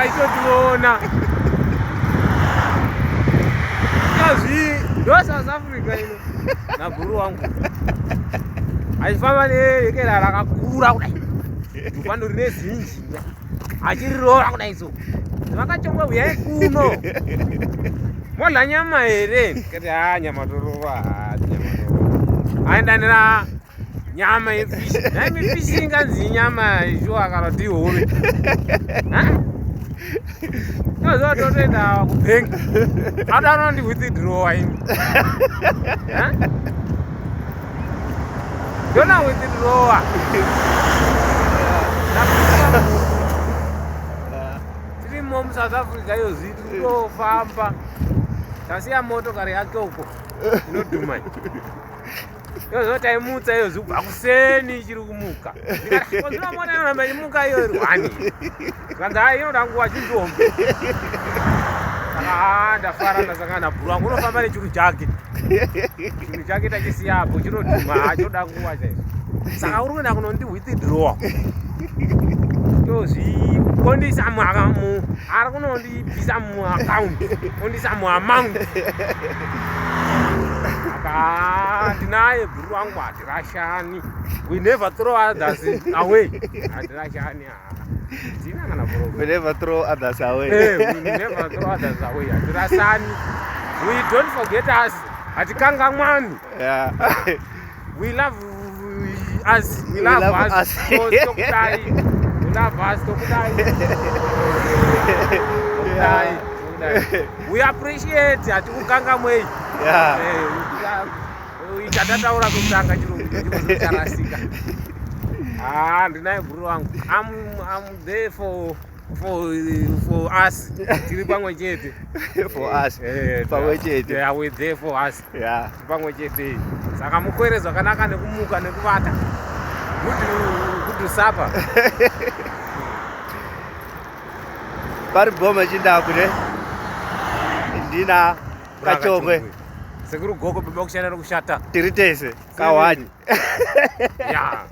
Aitotiona. Kazvi ndo South Africa ino. Nabhuru wangu. Achifamba nekera rakakura kudai. Dupando rine zinji. Achirirora kudai so. Vakachongwe huyai kuno. Modla nyama here? Kati ha nyama torova. Ha nyama torova. Aendanira nyama yefishi. Nhaimi fishi inganzi inyama shuwa kana kuti ihove. Toziva totoenda kubhengi. Adano ndi withdraw ini. Ndona withdraw. Tirimo muSouth Africa iyo zvitu tofamba. Tasiya motokari yake uko inodhuma. Yozo taimutsa iyo zikubva kuseni ichiri kumuka. Ndikati inoramba ichimuka iyo iri hwani. Zvanzi hai inoda nguva chindombe. Saka haa ndafara ndasangana nabhuru wangu unofamba nechuru chake. Chinhu chake tachisiya apo chinodhuma haa choda nguva chaizvo. Saka uri kuenda kunondi withdraw. Tozvikondisa mu ari kunondibvisa muaccount ondisa muamount. Saka ndinaye bhuru wangu hatirashani. We never throw others away. Hatirashani. Hatina kana problem. We never throw others away. Eh, we never throw others away. Hatirasani. We don't forget us. Hatikangamwani. Yeah. We love us. We love, love us. us. So, tokudai. We love us. Tokudai. Tokudai. Tokudai. We appreciate hatikukangamwei. Yeah. Eh, chatataura kutanga chirungu chiro charasika. Ah, ndinaye bhuru wangu. I'm there for us. Tiri pamwe chete. For us. Eh, Pamwe chete. Yeah, we're there for us. Yeah. Tiri pamwe chete. Saka mukwere zvakanaka nekumuka nekuvata. Good supper. Pari boma chindaku ne. Ndina Kachongwe. Sekuru goko baba kushanda nokushata. Tiri tese. Kawani. Yeah.